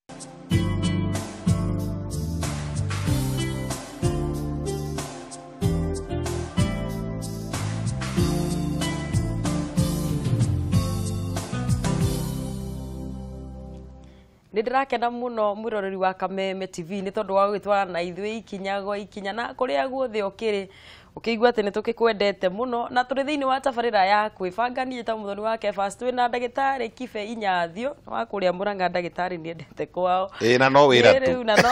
Nĩ ndĩrakena mũno mwĩroreri wa Kameme TV nĩ tondũ wa gũgĩtwarana na ithuĩ ikinya gwa ikinya na kũrĩa guothe ũkĩrĩ ũkĩigua atĩ nĩ tũgĩkwendete mũno na tũrĩ thĩinĩ wa tabarĩra ya kwĩbanga. Niĩ ta Mũthoni wa Kebas twĩ na ndagĩtarĩ Kibe Inyathio wa kũrĩa Mũrang'a. Ndagĩtarĩ nĩendete kwao. Ĩĩ, na no wĩra tu. Rĩu na no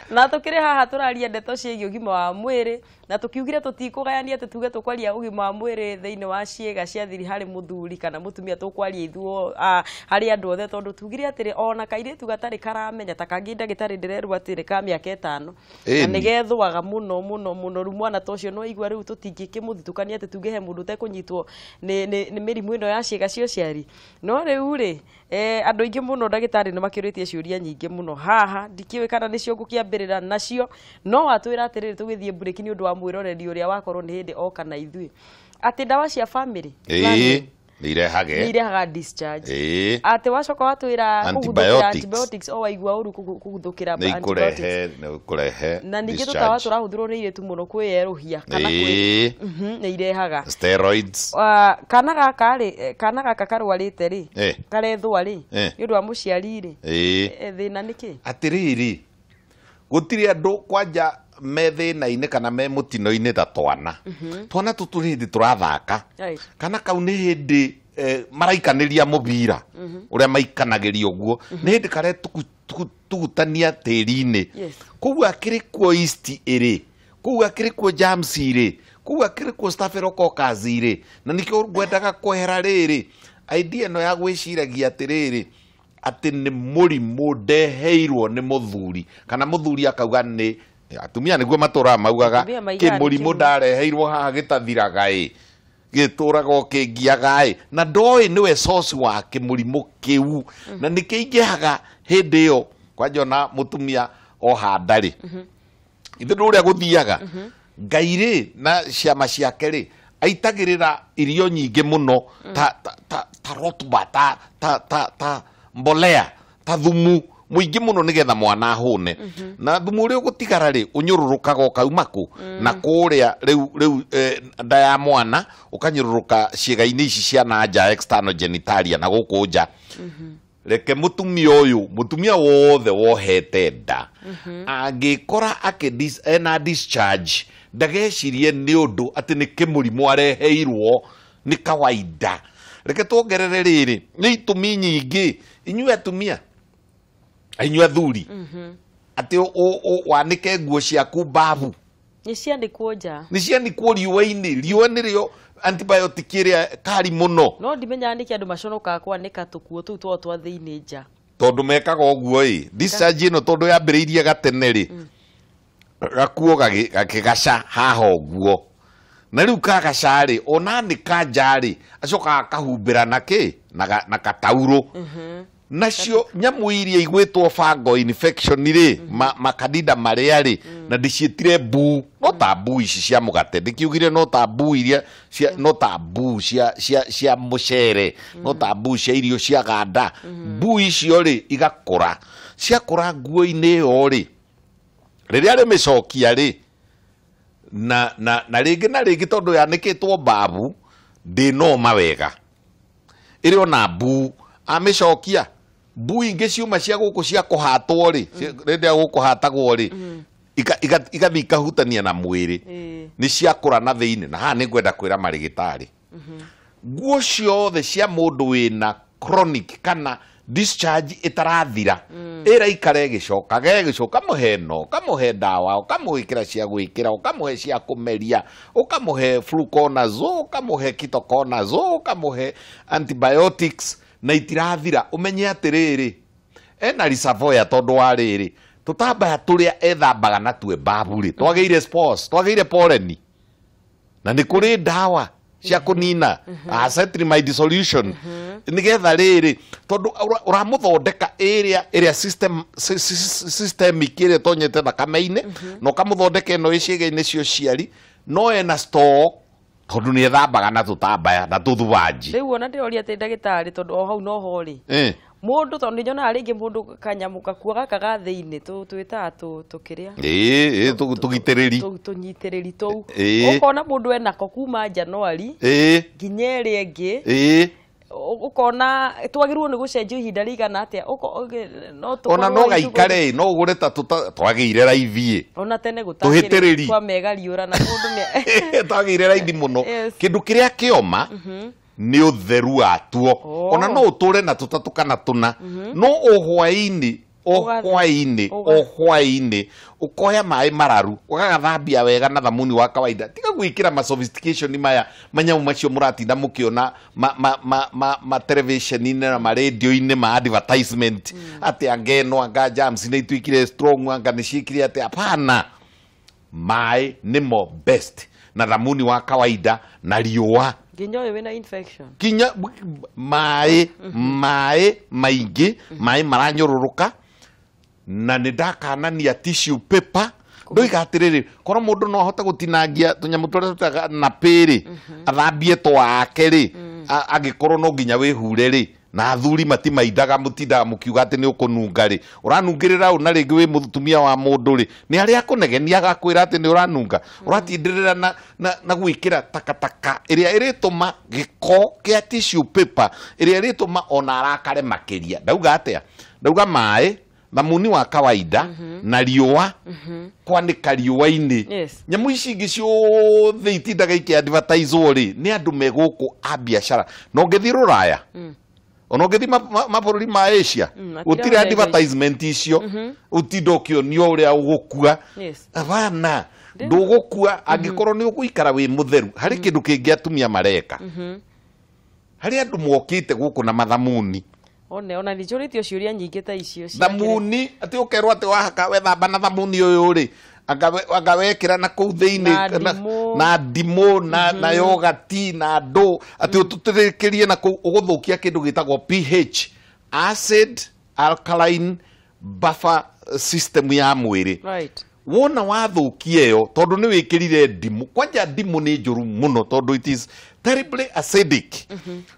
na tukĩrĩ haha tũraria ndeto ciĩgiĩ ũgima wa mwĩrĩ, na tũkiugire tũtikũgayania atĩ tuge tũkwaria ũgima wa mwĩrĩ thĩinĩ wa ciĩga cia thiri harĩ mũthuri kana mũtumia, tũkwaria ithuo harĩ andũ othe, tondũ tugire atĩrĩ ona kairĩtu gatarĩ karamenya ta kangĩ, ndagĩtarĩ ndĩrerwo atĩrĩ ka mĩaka 5 na nĩgethũaga mũno mũno mũno. Rĩu mwana ta ũcio no igua rĩu tũtingĩkĩmũthitũkania atĩ tuge he mũndũ ũtekũnyitwo nĩ mĩrimũ ĩno ya ciĩga cia ũciari. No rĩu rĩ, andũ aingĩ mũno ndagĩtarĩ nĩ makĩũrĩtie ciũria nyingĩ mũno haha, ndikĩũĩ kana nĩcio ngũkĩambĩrĩra nacio, no watwĩra atĩrĩrĩ tũgĩthiĩ break nĩ ũndũ wa mwĩroreri ũrĩa wakorwo nĩ hĩndĩ oka na ithuĩ atĩ ndawa cia family Ĩĩ, nĩ irehage nĩ irehaga discharge. Ĩĩ. Atĩ wacoka watwĩra kũguthũkĩra Antibiotics. antibiotics o waigua ũru kũguthũkĩra nĩ antibiotics. ikũrehe, nĩ ikũrehe Na ningĩ discharge. tũtawa tũrahũthĩrwo nĩ airĩtu mũno kwĩyerũhia kana kwĩ nĩ irehaga Steroids. Kana gaka rĩ, kana gaka karwarĩte rĩ, karethwa rĩ, nĩ ũndũ wa mũciari rĩ, thĩna nĩ kĩ? Atĩrĩrĩ, gũtirĩ andũ kwanja me thĩna-inĩ kana me mũtino-inĩ ta twana. Twana tũtũ nĩ hĩndĩ tũrathaka. Kana kau nĩ hĩndĩ maraikanĩria mũbira ũrĩa maikanagĩria ũguo, nĩ hĩndĩ karetugutania tĩri-inĩ. Koguo akĩrĩ kuo yeast ĩrĩ, koguo akĩrĩ kuo germs irĩ, koguo akĩrĩ kuo staphylococcus irĩ, na nĩkĩo ngwendaga kwehera rĩrĩ idea ĩno ya gwĩciragia atĩrĩrĩ atĩ nĩ mũrimũ ndeheirwo nĩ mũthuri, kana mũthuri akauga nĩ atumia nĩguo matũraga maugaga Atumia maigaga nĩ kĩmũrimũ kĩmũrimũ. ndareheirwo haha gĩtathiraga ĩ, gĩtũraga ũkĩngiaga ĩ, na ndoĩ nĩwe source wa kĩmũrimũ kĩu, na nĩkĩingĩhaga hĩndĩ ĩyo. Kwanja ona mũtumia oha nda rĩ, ithe ndũ ũrĩa gũthiaga Ngai rĩ na ciama ciake rĩ, aitagĩrĩra irio nyingĩ mũno ta ta ta ta rotuba, ta ta ta ta mbolea, ta thumu mũingĩ mũno nĩgetha mwana ahũne. Na thumu ũrĩa ũgũtigara rĩ, ũnyũrũrũkaga ũkauma kũ na kũrĩa rĩu nda ya mwana, ũkanyũrũrũka ciĩga-inĩ ici cia na nja, external genitalia, na gũkũ nja. Reke mũtumia ũyũ, mũtumia wothe wohete nda, angĩkora ena discharge, ndagecirie nĩ ũndũ atĩ nĩ kĩmũrimũ areheirwo, nĩ kawaida. Reke tuongerere rĩrĩ, nĩ itũmi nyingĩ inyuĩ atumia, inyuĩ athuri, atĩ wanĩke nguo ciaku babu. Nĩ cianĩkwo nja. Nĩ cianĩkwo riũa-inĩ, riũa nĩrĩo antibiotic ĩrĩa kari mũno. No ndimenyaga nĩkĩ andũ maconokaga kwanĩka tũkuo tũu twao twa thĩinĩ nja. Tondũ mekaga ũguo ĩ, discharge ĩno tondũ yambĩrĩirie gatene rĩ, gakuo gakĩgaca haha ũguo, na rĩu kagaca rĩ, ona nĩka nja rĩ, acokaga akahumbĩra na kĩ na kataurũ. Nacio nyamũ iria igwĩtwo fungal infection rĩ, makandida marĩa rĩ, na ndĩciĩtire mbuu, no ta mbuu ici cia mũgate, ndĩkiugire no ta mbuu iria cia, no ta mbuu cia, cia, cia mũcere, no ta mbuu cia irio cia ganda. Mbuu icio rĩ, igakũra, ciakũra nguo-inĩ ĩyo rĩ, rĩrĩa rĩmĩcokia rĩ, na rĩngĩ na rĩngĩ tondũ yanĩkĩtwo mbabu, ndĩnoma wega, ĩrĩ ona mbuu, amĩcokia mbuu ingĩ ciuma cia gũkũ cia kũhatwo rĩ, rĩrĩa gũkũ hatagwo rĩ, igathiĩ ikahutania na mwĩrĩ. Nĩ ciakũra na thĩinĩ. Na haha nĩ ngwenda kwĩra marĩgĩtarĩ, nguo ciothe cia mũndũ wĩna chronic kana discharge ĩtarathira, ĩraikara ĩgĩcokaga ĩgĩcoka, ũkamũhe ĩno, ũkamũhe ndawa, ũkamũĩkĩra cia gwĩkĩra, ũkamũhe cia kũmeria, ũkamũhe fluconazole, ũkamũhe ketoconazole, ũkamũhe antibiotics, na itirathira, ũmenye atĩrĩrĩ ena reservoir, tondũ wa rĩrĩ tũtambaya tũrĩa ethambaga natue mbabu rĩ, twagĩire spores, twagĩire pollen, na nĩ kũrĩ ndawa cia kũnina, cetrimide solution, nĩgetha rĩrĩ tondũ ũramũthondeka ĩrĩa ĩrĩa systemic ĩrĩa ĩtonyete thakame-inĩ, na ũkamũthondeka ĩno ĩ ciĩga-inĩ cia ũciari, no ena store tondũ nĩ ethambaga na tũtambaya na tũthubanji. Rĩu ona ndĩroria atĩ ndagĩtarĩ, tondũ o hau no ho rĩ, Mũndũ tondũ nĩ nyonaga rĩngĩ mũndũ kanyamũ gakuo gaka ga thĩinĩ twĩtaga tũkĩrĩa ĩĩ tũgitĩrĩri tũnyitĩrĩri tũu, ũkona mũndũ enako kuma Januari nginya ĩrĩa ĩngĩ, ũkona twagĩrĩirwo nĩ gũcenjio ihinda rĩigana atĩa? Ona no gaikare no ũgũre ta twagĩire raithi, ona tene gũtakĩrĩ kwa mega riũra na mũndũ nĩ twagĩire raithi mũno. Kĩndũ kĩrĩa kĩoma nĩ ũtheru watuo. Ona no ũtũre na tũtatũ kana tũna, no o hwaĩ-inĩ o hwaĩ-inĩ o hwaĩ-inĩ ũkoya maĩ mararu ũgagathambia wega na thamuni wa kawaida. Tiga gwĩkĩra ma sophistication maya manyamu macio mũratinda mũkĩona ma television-inĩ na ma radio-inĩ ma advertisement atĩ anga ĩno anga germs nĩ ituĩkire strong anga nĩ ciĩkire atĩ. Hapana, maĩ nĩmo best na thamuni wa kawaida na riũa nginya ũyũ wĩna infection kinya maĩ maĩ maingĩ maĩ maranyũrũrũka. Na nĩ ndakanania tissue paper ndoiga atĩrĩrĩ, korwo mũndũ no ahote gũtinangia tũnyamũ tũrĩa tũtaga na pĩrĩ athambie twake rĩ, angĩkorwo no nginya wĩhure rĩ, na athuri matimaindaga mũtindaga mũkiuga atĩ nĩ ũkũnunga rĩ, ũranungĩrĩra ũ na rĩngĩ wĩ mũtumia wa mũndũ rĩ, nĩ arĩa akũnegenia agakwĩra atĩ nĩ ũranunga. Ũratindĩrĩra na gwĩkĩra takataka ĩrĩa ĩrĩtũma gĩko kĩa tissue paper ĩrĩa ĩrĩtũma ona arakare makĩria. Ndauga atĩa? Ndauga maĩ, thamuni wa kawaida na riũa, kwanĩka riũa-inĩ. Nyamũ ici ingĩ ciothe itindaga ikĩ-advertise-wo rĩ, nĩ andũ me gũkũ a biacara. Na ũngĩthiĩ Rũraya, ona ũngĩthiĩ mabũrũri ma Asia, gũtirĩ advertisement icio, ũtinda ũkĩonio ũrĩa ũgũkua. Hapana, ndũgũkua angĩkorwo nĩ ũgũikara wĩ mũtheru. Harĩ kĩndũ kĩngĩ atumia mareka, harĩ andũ mokĩte gũkũ na mathamuni. One ona nĩ njũrĩtio ciũria nyingĩ ta icio thamuni, atĩ ũkerwo atĩ wahaka wethamba na thamuni ũyũ rĩ, anga wekĩra na kũu thĩinĩ na ndimũ na yogati na ndũ, atĩ ũtũtĩrĩkĩrie na kũu ũgũthũkia kĩndũ gĩtagwo pH, acid alkaline buffer system ya mwĩrĩ. Wona wathũkia ĩyo tondũ nĩ wĩkĩrire ndimũ. Kwanja ndimũ nĩ njũru mũno tondũ it is terribly acidic.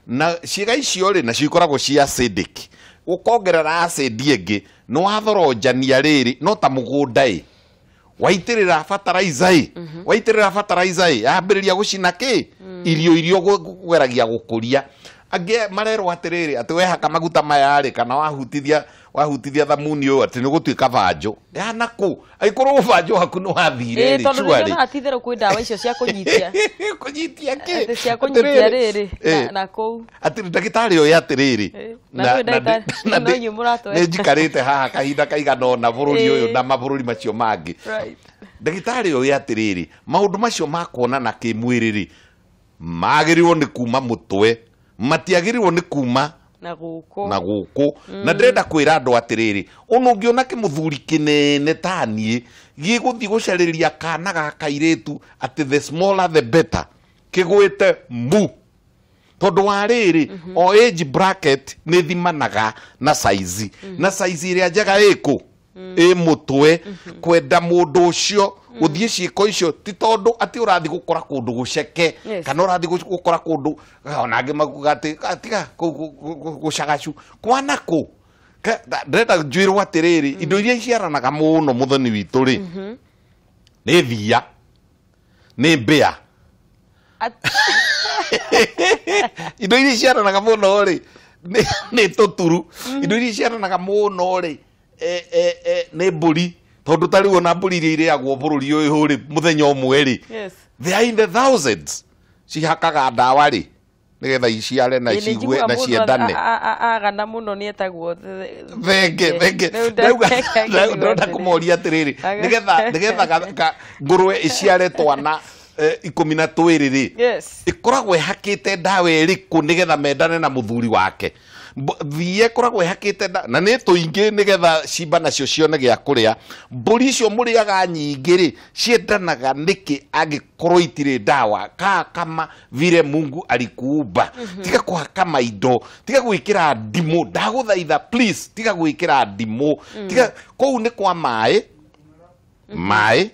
Na ciĩga icio rĩ nacio ikoragwo ci acidic, ũkongerera acid ĩngĩ nĩ wathoronjania rĩrĩ, no ta mũgũnda ĩ waitĩrĩra fertilizer ĩ, waitĩrĩra fertilizer ĩ yambĩrĩria gũcina kĩ irio iria ũgeragia gũkũria. Angĩ marerwo atĩrĩrĩ atĩ wehaka maguta maya rĩ, kana wahutithia thamuni ũyũ atĩ nĩ ũgũtuĩka banjũ. Ya nakũ angĩkorwo ũbanjũ waku nĩ wathire rĩ, tondũ nĩ ti itherũ kwĩ ndawa icio cia kũnyitia kũnyitia kĩ cia kũnyitia rĩrĩ na kũu atĩ ndagĩtarĩ ũyũ atĩrĩrĩ, nĩ njikarĩte haha kahinda kaigana ũna bũrũri ũyũ na mabũrũri macio mangĩ. Ndagĩtarĩ ũyũ atĩrĩrĩ, maũndũ macio ma kuonana kĩmwĩrĩ rĩ magĩrĩirwo nĩ kuma mũtwe, matiagĩrĩirwo nĩ kuma na gũkũ na gũkũ. Na ndĩrenda kwĩra andũ atĩrĩrĩ, ona ũngĩona kĩmũthuri kĩnene ta niĩ gĩgũthiĩ gũcarĩria kana ga kairĩtu atĩ the smaller the better, kĩgwĩte mu, tondũ wa rĩrĩ o age bracket nĩ thimanaga na size, na size ĩrĩa njega ĩkũ ĩ mũtwe. Kwenda mũndũ ũcio gũthiĩ ciĩko icio ti tondũ atĩ ũrathiĩ gũkora kũndũ gũceke kana ũrathiĩ gũkora kũndũ ona angĩ makuga atĩ tiga gũcagacu kwana kũ. Ndĩrenda njwĩrwo atĩrĩrĩ, indo iria iciaranaga mũno mũthoni witũ rĩ nĩ thiia, nĩ mbĩa. Indo iria iciaranaga mũno rĩ nĩ tũturu. Indo iria iciaranaga mũno rĩ nĩ mbũri, tondũ ta rĩu ona mbũri iria irĩagwo bũrũri ũyũ rĩ mũthenya ũmwe rĩ, they are in the thousands, cihakaga ndawa rĩ nĩgetha iciare na cigue na ciendane. Agana mũno nĩ etagwo thenge thenge. Ndĩrenda kũmoria atĩrĩrĩ, nĩgetha ngũrwe ĩciare twana 12 rĩ, ĩkoragwo ĩhakĩte ndawa ĩrĩkũ nĩgetha mendane na mũthuri wake? Thiĩ ĩkoragwo ĩhakĩte na nĩ tũingĩ nĩgetha cimba nacio cione gĩa kũrĩa. Mbũri icio mũrĩaga nyingĩ rĩ ciendanaga nĩkĩ angĩkorwo itirĩ ndawa? Kaa kama vile Mungu alikuumba. Tiga kũhaka maindo, tiga gwĩkĩra ndimũ, ndagũthaitha please, tiga gwĩkĩra ndimũ. Tiga kũu nĩ kwa maĩ maĩ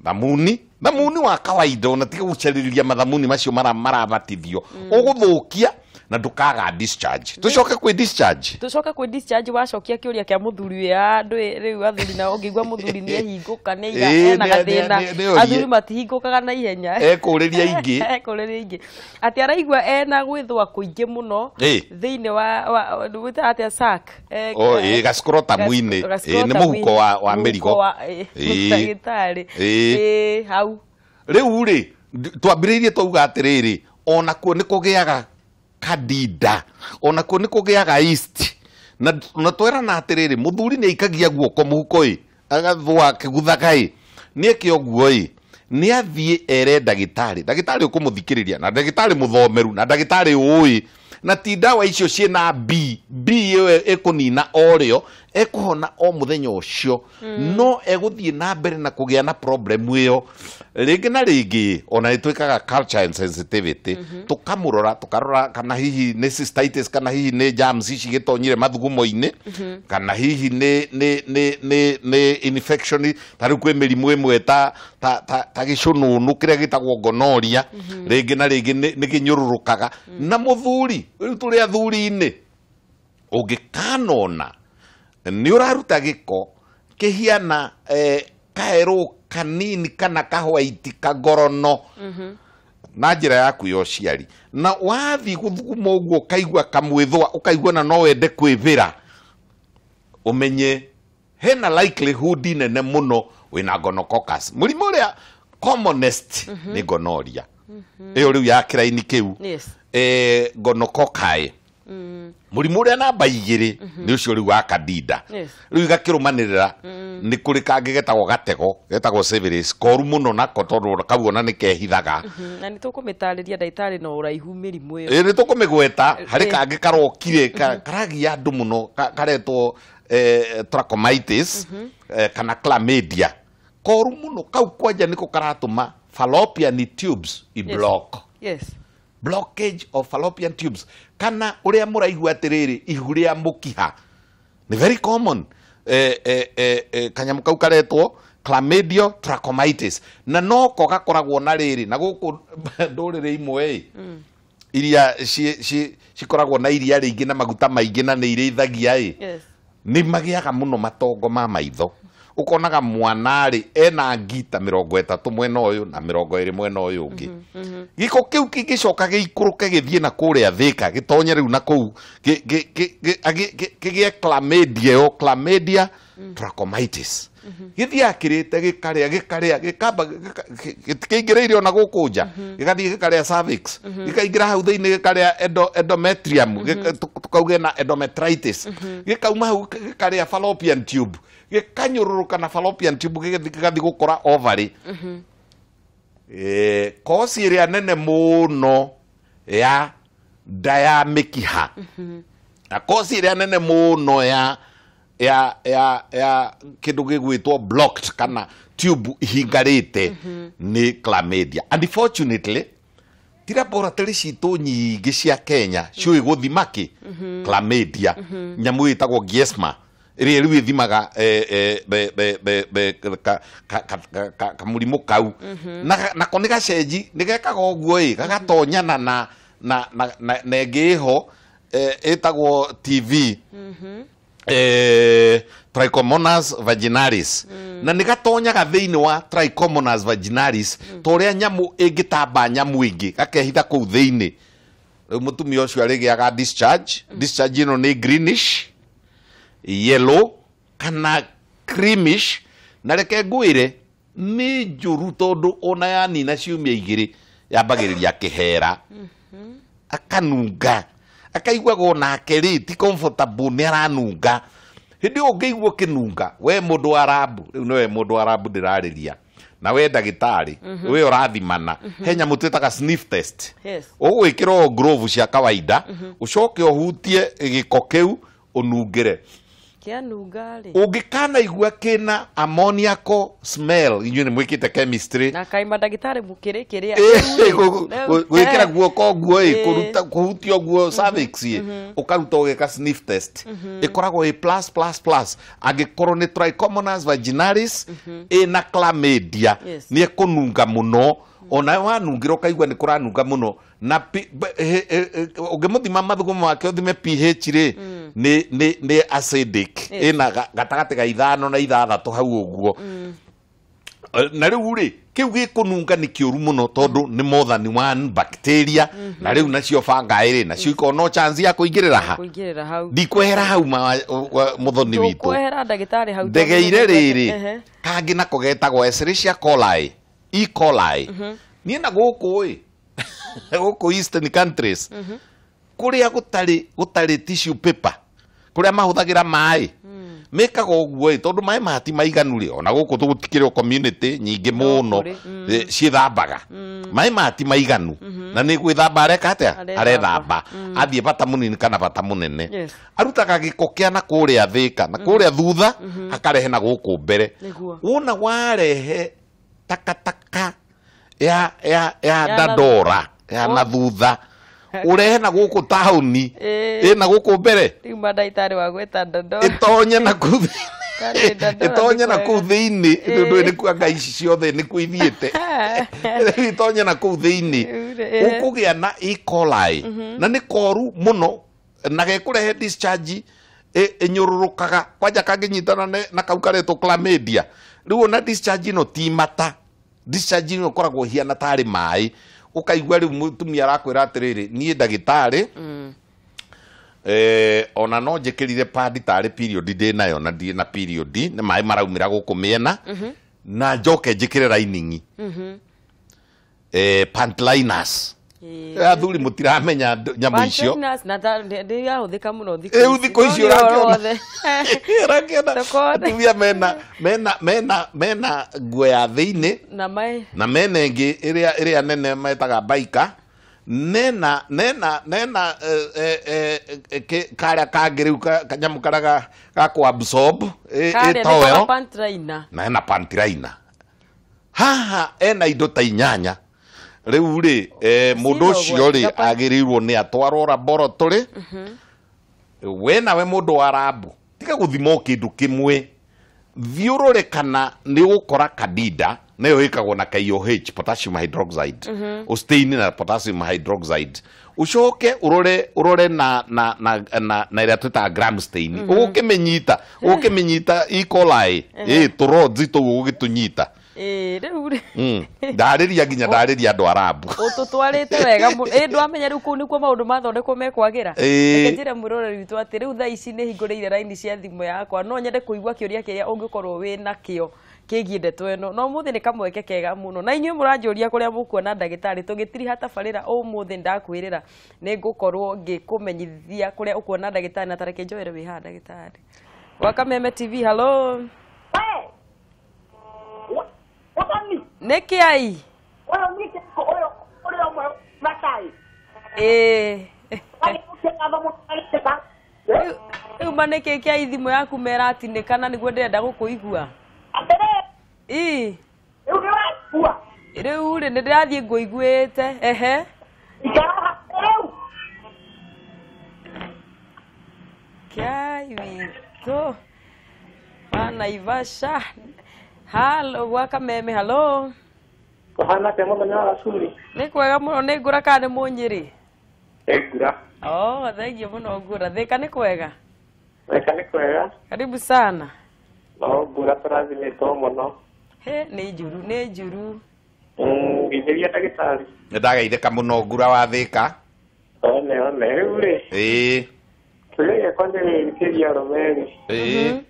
thamuni, thamuni wa kawaida, ona tiga gũcarĩria mathamuni macio marabatithio ũgũthũkia. Na ndũkaga discharge. Tũcoke kwĩ discharge. Tucoke kwĩ discharge, wacokia kĩũria kĩa mũthuri ya andũ rĩu, athuri nao ũngĩigua mũthuri nĩ ehingũka nĩ iga ena gathĩna. Nĩ orie. Athuri matihingũkaga na ihenya. Ekũrĩria ingĩ. Ekũrĩria ingĩ atĩ araigua ena gwĩthũa kũingĩ mũno thĩinĩ wa wĩtaga atĩa, sac? O, gascrotum-inĩ. Nĩ mũhuko wa mĩrigo. Ndagĩtarĩ, hau. Rĩu rĩ, twambĩrĩirie twauga atĩrĩrĩ, onakuo nĩ kũgĩaga candida, onakuo nĩ kũgĩaga yeast, na twerana atĩrĩrĩ, mũthuri nĩ aikagia guoko mũhuko ĩ, agathũa akĩguthaga ĩ, nĩ eke ũguo ĩ, nĩ athiĩ ere ndagĩtarĩ, ndagĩtarĩ ũkũmũthikĩrĩria, na ndagĩtarĩ mũthomeru, na ndagĩtarĩ ũĩ, na ti ndawa icio ciĩna B B ĩyo ĩkũnina o rĩo, ekũhona o mũthenya ũcio, no egũthiĩ na mbere na kũgĩa na problem ĩyo rĩngĩ na rĩngĩ. Ona nĩ twĩkaga culture and sensitivity, tũkamũrora, tũkarora kana hihi nĩ cystitis, kana hihi nĩ germs ici gĩtonyire mathugumo-inĩ, kana hihi nĩ infection. Ta rĩu kwĩ mĩrimũ ĩmwe ta gĩcũnũnũ kĩrĩa gĩtagwo gonorrhea, rĩngĩ na rĩngĩ nĩ kĩnyũrũrũkaga. Na mũthuri, rĩu tũrĩ athuri-inĩ, ũngĩkanona nĩ ũraruta gĩko kĩhiana kaerũ kanini kana kahwaiti kagorono na njĩra yaku ya ũciari, na wathiĩ gũthuguma ũguo ũkaigua kamwĩthũa, ũkaigua na no wende kwĩvĩra, ũmenye hena likelihood nene mũno wĩna gonococcus. Mũrimũ ũrĩa commonest nĩ gonorrhea ĩyo rĩu ya kĩraini kĩu, gonococci. Mũrimũ ũrĩa namba 2 nĩ ũcio rĩu wa candida. Rĩu igakĩrũmanĩrĩra, nĩ kũrĩ kangĩ getagwo gatego, getagwo syphilis, koru mũno nako, tondũ kau ona nĩ kehithaga. Na nĩ tũkũmĩtarĩria, ndagĩtarĩ, na ũraihu mĩrimũ ĩyo. Ĩ, nĩ tũkũmĩgweta. Harĩ kangĩ karokire karagia andũ mũno, karetwo trachomitis, kana chlamydia, koru mũno kau kwanja nĩko karatũma fallopian tubes i block. Blockage of fallopian tubes, kana ũrĩa mũraigua atĩrĩrĩ, ihu rĩa mũkiha nĩ very common. Kanyamũ kau karetwo chlamydia trachomitis, na noko gakoragwo na rĩrĩ na gũkũ ndũrĩrĩ imwe ĩ, iria cikoragwo na iria rĩingĩ na maguta maingĩ na nĩ irĩithagia ĩ, nĩ magĩaga mũno matongo ma maitho. Ũkonaga mwana rĩ, ena ngita 30 mwena ũyũ na 20 mwena ũyũ ũngĩ. Gĩko kĩu kĩngĩcoka gĩikũrũke gĩthiĩ na kũrĩa thĩka, gĩtonye rĩu na kũu kĩgĩe chlamydia ĩyo, chlamydia trachomitis, gĩthiaga kĩrĩte, gĩkarĩa, gĩkarĩa, gĩkamba gĩtikĩingĩrĩire ona gũkũ nja, gĩgathiĩ gĩkarĩa cervix, gĩkaingĩra hau thĩinĩ, gĩkarĩa endometrium, tũkauge na endometritis, gĩkauma hau gĩkarĩa fallopian tube, gĩkanyũrũrũka na fallopian tube, gĩgathiĩ gĩgathiĩ gũkora ovary. Kosi ĩrĩa nene mũno ya nda ya mĩkiha na kosi ĩrĩa nene mũno ya kĩndũ gĩgwĩtwo blocked kana tube ihingarĩte nĩ chlamydia. Unfortunately, ti laboratory citũ nyingĩ cia Kenya ciũĩ gũthima kĩ chlamydia, nyamũ ĩtagwo Giesma ĩrĩa rĩu ĩthimaga kamũrimũ kau. Nako nĩ gacenji, nĩ gekaga ũguo ĩ, gagatonyana na ĩngĩ ĩho, ĩtagwo TV, Trichomonas vaginalis, na nĩ gatonyaga thĩinĩ wa Trichomonas vaginalis ta ũrĩa nyamũ ĩngĩtamba nyamũ ĩngĩ, gakehitha kũu thĩinĩ. Rĩu mũtumia ũcio arĩgĩaga discharge. Discharge ĩno nĩ greenish yellow kana creamish, na reke ngwĩre nĩ njũru, tondũ ona yanina ciumia 2 yambagĩrĩria kĩhera, akanunga, akaiguaga onake rĩ ti comfortable, nĩ aranunga. Hĩndĩ ĩyo ũngĩigua ũkĩnunga, we mũndũ wa rambu, rĩu nĩwe mũndũ wa rambu ndĩrarĩria, na we ndagĩtarĩ we ũrathimana, he nyamũ twĩtaga sniff test. Ũgwĩkĩra o glove cia kawaida, ũcoke ũhutie gĩko kĩu, ũnungĩre. Kĩanunga rĩ? Ũngĩkanaigua kĩna ammoniacal smell, inyuĩ nĩ mwĩkĩte chemistry. Na kaĩ mandagĩtarĩ mũkĩrĩ kĩrĩa? Gwĩkĩra guoko ũguo ĩ, kũruta kũhutia ũguo cervix ĩ, ũkaruta ũgeka sniff test, ĩkoragwo ĩ plus plus plus. Angĩkorwo nĩ Trichomonas vaginalis ĩna chlamydia, nĩ ekũnunga mũno. Ona wanungira ukaigua ni kuranunga muno na ungimuthima mathugumo make uthime pH ri ni acidic ina gatagati ga 5 na 6 hau uguo. Na riu ri kiu gikununga ni kiuru muno tondu ni more than one bacteria na riu nacio fungi ri nacio ikorwo no chance ya kuingirira ha kuingirira hau ndikwehera hau muthoni witu kwehera ndagitari hau ndegeire riri kangi nako getagwo Escherichia coli E. coli nie na guku i guku eastern countries kuria gutari tissue paper kuria mahuthagira mai mekaga ũguo ĩ tondũ maĩ maya ti maiganu rĩ ona gũkũ tũgũtikĩrĩ community nyingĩ mũno ciĩthambaga maĩ maya ti maiganu na nĩ gwĩthamba areka atĩa arethamba athiĩ bata mũnini kana bata mũnene arutaga gĩko kĩa na kũrĩa thĩka na kũrĩa thutha akarehe na gũkũ mbere wona warehe takataka ya dandora ya na thutha urehe na guku tauni na guku mbere riu ndagitari wa gweta dandora itonye na kuu itonye na kuu thiini ndu ni kwa ngai ici ciothe ni ku ithiite itonye na kuu thiini ukugia na E. coli na ni koru muno na gekurehe discharge inyururukaga kwanja kanginyitana na kau karetwo chlamydia riu ona discharge no ti mata discharge no koragwo hiana tari mai ukaigua riu mutumia arakwira atiriri nie ndagitari ona no njikirire padi tari period ndi nayo na ndi na period ni mai maraumira guku miena na njoke njikire lining pant liners athuri mutiramenya nyamu icio na ndirahuthika muno thiku icio urakiona atumia mena nguo ya thiini na mena ingi iria nene metaga baika nena karia kangi riu kanyamu karia ga ku absorb towel na ena pant liner haha ena indo ta inyanya riu ri mundu ucio ri agiriirwo ni atwarwo laboratory we nawe mundu wa rabu tiga guthima kindu kimwe thiurure kana ni gukora candida nayo ikagwo na KOH potassium hydroxide ustain na potassium hydroxide ucoke urore na na na na na ira twita gram stain ukimenyita E. coli turodzi tu ugitunyita riu ri ndariria nginya ndariria andu arabu ututwarite wega ndwamenya riu kuu nikuo maundu mathondekwo mekwagira reke njire mwiroreri witu ati riu thaa ici ni hingũrĩire raini cia thimũ yakwa no nyende kũigua kĩũria kĩrĩa ũngĩkorwo wĩ nakĩo kĩgiĩ ndeto ĩno no ũmũthĩ nĩ kamweke kega mũno na inyuĩ mũranjũria kũrĩa mũkuona ndagĩtarĩ tũgĩtiriha tabarĩra ũmũthĩ ndakwĩrĩra nĩ ngũkorwo ngĩkũmenyithia kũrĩa ũkuona ndagĩtarĩ na tareke njoere wĩ haha ndagĩtarĩ wa Kameme TV. Hello. Niki ai? Riu ma niki kia ithimu yaku meratinĩkana nĩguo ndĩrenda gũkũigua. Rĩu rĩ nĩ ndĩrathiĩ ngũiguĩte. Ehe. Kiai witũ wa Naivasha. Halo gwa Kameme. Halo. Kuhana te muthenya wa racuri. Ni kwega muno ni ngura kana ni munyiri? Ngura. Oh, thank you muno ngura. Thika ni kwega? Thika ni kwega. Karibu sana. No ngura tũrathimĩtwo mũno. He ni njuru ni njuru. Ngeithĩria ndagĩtarĩ. Nĩ ndageithĩka mũno ngura wa Thika. One one rĩu rĩ. Ĩĩ. Kĩũria gĩakwa nĩ kĩgiĩ arũme rĩ. Ĩĩ.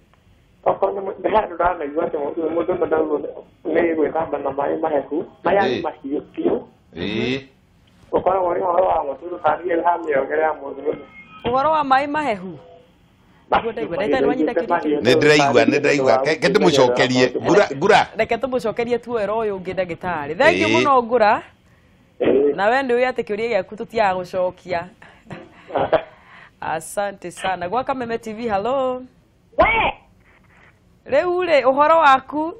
Okorwo nĩ handũ ndanaigua atĩ mũndũ ndaugo nĩ gwĩthamba na maĩ mahehu maya nĩ mahiũ biũ. Ĩĩ. Ũkoragwo ũrĩ ũhoro wa mũtũrũ tarĩria ha mĩogere ya mũndũrũme. Ũhoro wa maĩ mahehu. Nĩ ndĩraigua ke ndĩmũcokerie ngura ngura. Reke tũmũcokerie tuoero ũyũ ũngĩ ndagĩtarĩ. Thank you mũno ngura. Na we nĩ ũĩ atĩ kĩũria gĩaku tũtiaga gũcokia. Asante sana. Gwa Kameme TV. Hello. We Rĩu rĩ ũhoro waku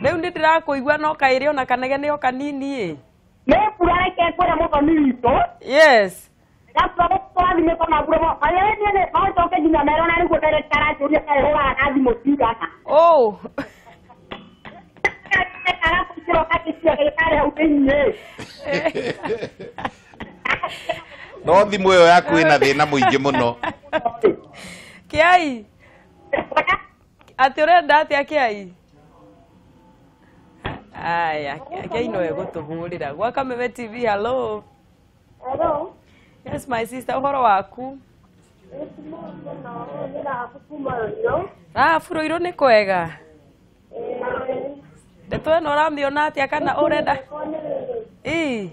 rĩu nĩ ndĩrakũigua no kaĩrĩ ona kanegene o kanini ĩ. Nĩ mbura reke ngwĩre mũthoni witũ. Yes. Ndakũrathimĩtwo na mbura mũno. Kaĩ niĩ nĩ no njoke nginya merwo na nĩguo ndagĩtarĩ aranjũria kaĩ hũraga na thimũ cigana. Oh. Akaga kũingĩra ũkagĩcia ndagĩtarĩ hau thĩiniĩ. No thimũ ĩyo yaku ĩna thĩna mũingĩ mũno. Kĩai, atĩ ũrenda atĩa Kĩai? Aya, Kĩai no egũtũhũrĩra. Gwa Kameme TV, hello. Hello. Yes, my sister, ũhoro waku? Ah, bũrũirũ nĩ kwega. Ndeto ĩno ũramĩona atĩa kana ũrenda? Ĩĩ.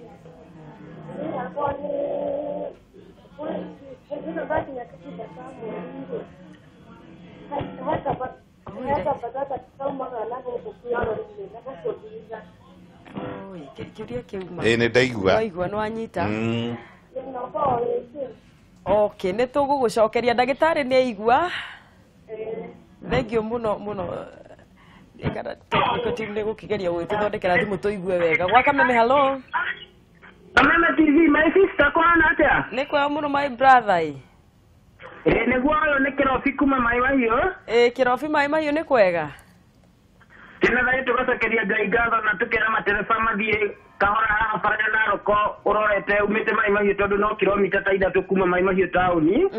Oi, kĩũria kĩuma. Ĩĩ, nĩ ndaigua. Waigua nĩ wanyita. Okay, nĩ tũgũgũcokeria ndagĩtarĩ nĩ aigua. Thank you mũno mũno. Kana technical team nĩ gũkĩgeria gũgĩtũthondekera thimũ tũigue wega. Gwa Kameme, hello. Kameme TV, my sister, kũhana atĩa? Nĩ kwega mũno my brother ĩ. Ĩĩ nĩguo, ũyũ nĩ Kĩrobi kuma Maĩ Mahiũ. Ĩ, Kĩrobi Maĩ Mahiũ nĩ kwega. Tena thayũ, tũgacokeria Ngai ngatho na tũkera matereba mathiĩ kahora haha bara ya Naroko ũrorete umĩte Maĩ Mahiũ, tondũ no kilomita ta 3 kuma Maĩ Mahiũ taũni.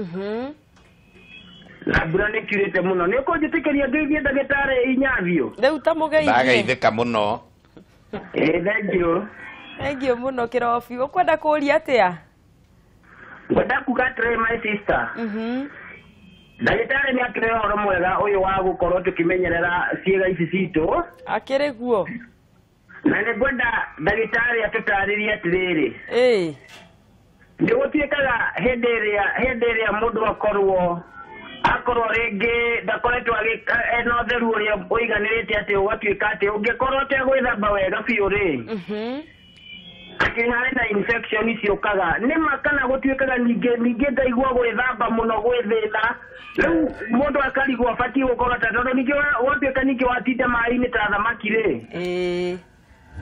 Na mbura nĩ kiurĩte mũno. Nĩ ũkũnjĩtĩkĩria ngeithie ndagĩtarĩ Inyathiũ? Rĩu ta mũgeithie. Ndagaithĩka mũno. Ĩĩ, thank you. Thank you mũno Kĩrobi. Ũkwenda kũũria atĩa? Ngwenda kuga atĩrĩ, my sister, ndagĩtarĩ nĩ atũhe ũhoro mwega ũyũ wa gũkorwo tũkĩmenyerera ciĩga ici citũ. Akĩrĩ guo. Na nĩ ngwenda ndagĩtarĩ atũtarĩrie atĩrĩrĩ, nĩ gũtuĩkaga hĩndĩ ĩrĩa mũndũ akorwo rĩngĩ ndakoretwo ena ũtheru ũrĩa ũiganĩrĩte, atĩ ũgatuĩka atĩ ũngĩkorwo ũtegwĩthamba wega biũ rĩ, atĩ harĩ na infection ciũkaga nĩ ma, kana gũtuĩkaga ningĩ ngaigua gwĩthamba mũno gwĩ thĩna. Rĩu mũndũ akarigwo abatiĩ gũkorwo ta, tondũ ningĩ watuĩka ningĩ watinda maĩ-inĩ ta thamaki rĩ,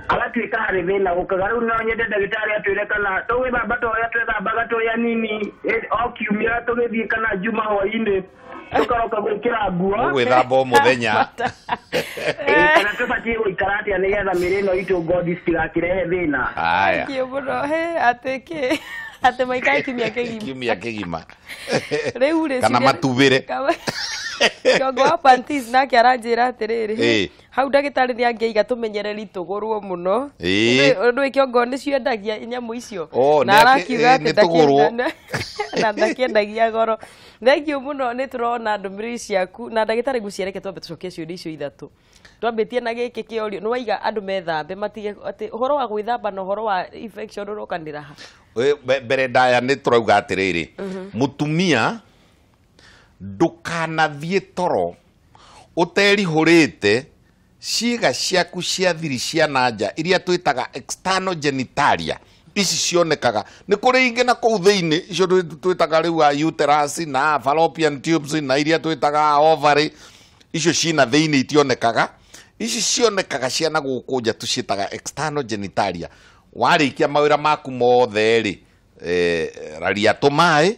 agatuĩka harĩ thĩna gũkaga. Rĩu no nyende ndagĩtarĩ atwĩre kana tũgwĩthamba ta ũrĩa twethambaga tũrĩ anini, o kiumia tũgĩthiĩ kana juma hwaĩ-inĩ tũkaroka gwĩkĩra nguo. Ũgwĩthamba o mũthenya. Kana tũbatiĩ gũikara atĩa nĩgetha mĩrĩ ĩno itũ ngothi citigakĩrehe thĩna? Haya. Thank you mũno. He, atĩ kĩ? Atĩ maikare kiumia kĩgima. Kiumia kĩgima. Rĩu rĩ Kana matubĩre. Kĩongo wa panties nake aranjĩra atĩrĩrĩ, hau ndagĩtarĩ nĩ angĩaiga tũmenyereri tũgũrwo mũno. Ũndũ kĩongo nĩ ciendagia nyamũ icio. Oh, na nĩ arakiuga atĩ nĩ tũgũrwo. Na ndakĩendagia goro. Thank you mũno, nĩ tũrona ndũmĩrĩri ciaku na ndagĩtarĩ nguciereke twambe tũcokie ciũria icio ithatũ. Twambĩtie na gĩkĩ kĩorio, nĩ waiga andũ methambe matige atĩ ũhoro wa gwĩthamba na ũhoro wa infection ũrokanĩra ha? Mbere ndaya nĩ tũrauga atĩrĩrĩ, mũtumia ndũkanathiĩ toro ũterihũrĩte ciĩga ciaku cia thiri cia na nja iria twĩtaga external genitalia. Ici cionekaga nĩ kũrĩ ingĩ na kũu thĩinĩ, icio twĩtaga rĩu a uterus na fallopian tubes na iria twĩtaga ovary. Icio cina thĩinĩ itionekaga. Ici cionekaga cia na gũkũ nja tũciĩtaga external genitalia. Warĩkia mawĩra maku mothe rĩ, raria tũmaĩ,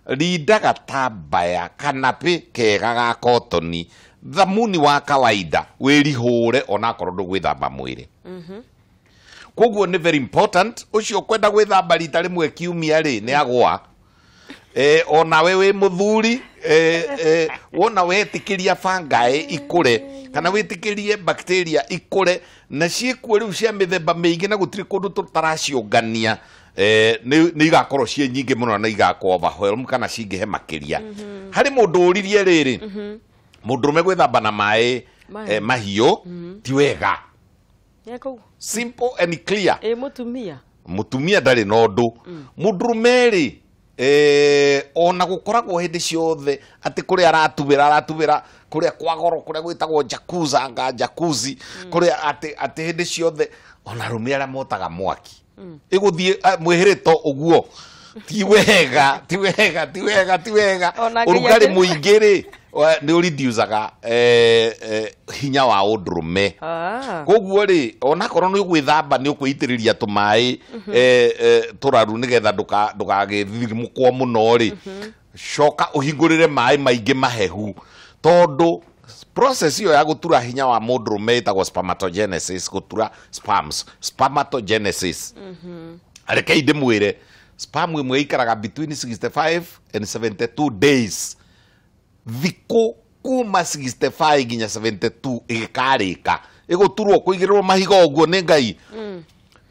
rinda gatambaya kanapĩ kega ga kotoni, thamuni wa kawaida, wĩrihũre onakorwo ndũgwĩthamba mwĩrĩ. Koguo nĩ very important. Ũcio kwenda gwĩthamba rita rĩmwe kiumia rĩ, nĩ agwa. Onawe wĩ mũthuri, wona wetĩkĩria fungi ikũre kana wĩtĩkĩrie bacteria ikũre na ciĩkuo rĩu cia mĩthemba mĩingĩ na gũtirĩ kũndũ tũtaraciũngania, nĩ igakorwo ciĩ nyingĩ mũno na igakwo overwhelm kana cingĩhe makĩria. Harĩ mũndũ ũririe rĩrĩ, mũndũrũme gwĩthamba na maĩ Maĩ. Mahiũ ti wega. Nĩekũguo. Simple and clear. Ĩ mũtumia? Mũtumia ndarĩ na ũndũ. Mũndũrũme rĩ, ona gũkoragwo hĩndĩ ciothe atĩ kũrĩa aratubĩra kũrĩa kwa goro, kũrĩa gwĩtagwo jacuzzi, anga jacuzzi, kũrĩa atĩ hĩndĩ ciothe ona arũme arĩa motaga mwaki ĩgũthiĩ mwĩhĩrĩto ũguo, ti wega, ti wega, ti wega, ti wega. Ona nginya Ũrugarĩ mũingĩ rĩ, nĩ ũridiucaga hinya wa ũndũrũme. Koguo rĩ, onakorwo nĩ ũgwĩthamba, nĩ ũkwĩitĩrĩria tũmaĩ tũraru nĩgetha ndũgagĩthirimũkwo mũno rĩ, coka ũhingũrĩre maĩ maingĩ mahehu tondũ Process ĩyo ya gũtura hinya wa mũndũrũme ĩtagwo spermatogenesis, gũtura sperms, spermatogenesis. Rekei ndĩmwĩre, sperm ĩmwe ĩikaraga between 65 and 72 days, thikũ kuma 65 nginya 72 ĩgĩkarĩka, ĩgũturwo kũigĩrĩrwo mahiga ũguo nĩ Ngai.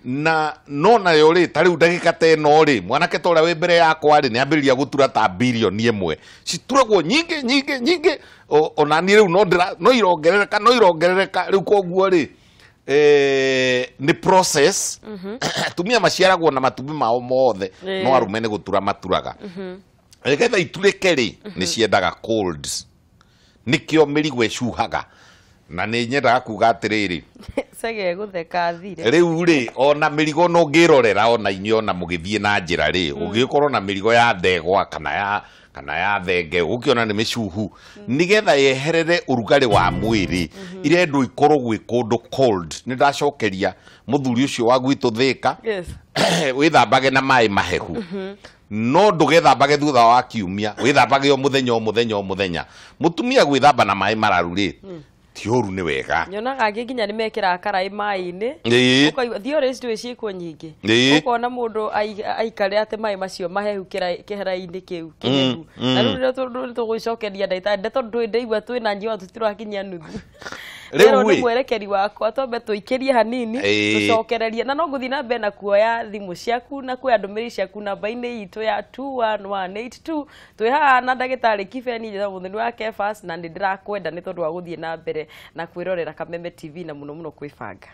Na no nayo rĩ, ta rĩu ndagĩka ta ĩno rĩ, mwanake ta ũrĩa wĩ mbere yakwa rĩ, nĩ ambĩrĩria gũtura ta 1 billion. Cituragwo nyingĩ nyingĩ nyingĩ. Ona niĩ rĩu no ndĩra no irongerereka, no irongerereka rĩu. Koguo rĩ, nĩ process. Atumia maciaragwo na matumbĩ mao mothe, no arũme nĩ gũtura maturaga. Nĩgetha iturĩke rĩ, nĩ ciendaga cold, nĩkĩo mĩrigo ĩcuhaga. Na nĩ nyendaga kuga atĩrĩrĩ, Cege gũtheka thire. Rĩu rĩ, ona mĩrigo no ngĩrorera, ona inyuĩ ona mũgĩthiĩ na njĩra rĩ, ũngĩkorwo na mĩrigo ya ndegwa kana ya thenge, ũkĩona nĩ mĩcuhu, nĩgetha yeherere ũrugarĩ wa mwĩrĩ, irendwo ikorwo gwĩ kũndũ cold. Nĩ ndacokeria mũthuri ũcio wa gwitũ Thĩka. Wĩthambage na maĩ mahehu, no ndũgethambage thutha wa kiumia, wĩthambage o mũthenya, o mũthenya, o mũthenya. Mũtumia gwĩthamba na maĩ mararu rĩ, ti ũru, nĩ wega. Nyonaga angĩ nginya nĩ mekĩraga karaĩ maĩ-inĩ. Ũkaigua theory ndũĩ ciĩkuo nyingĩ. Ũkona mũndũ aikare atĩ maĩ macio mahehu kĩhera-inĩ kĩu kĩhehu. Na rĩu rĩrĩa tũgũcokeria ndagĩtarĩ ndeto, ndũĩ ndaigua twĩna njiwa, tũtirakinyia nuthu. Rĩu Rĩu nĩ ĩ. mwerekeri wakwa, twambe tũikĩrie hanini, tũcokererie na no ngũthiĩ na mbere na kuoya thimũ ciaku na kuoya ndũmĩrĩri ciaku namba-inĩ itũ ya 21182. Twĩ haha na ndagĩtarĩ Kibeni, njĩtagwo Mũthoni wa Kefas, na nĩ ndĩrakwenda nĩ tondũ wa gũthiĩ na mbere na kwĩrorera Kameme TV na mũno mũno kwĩbanga.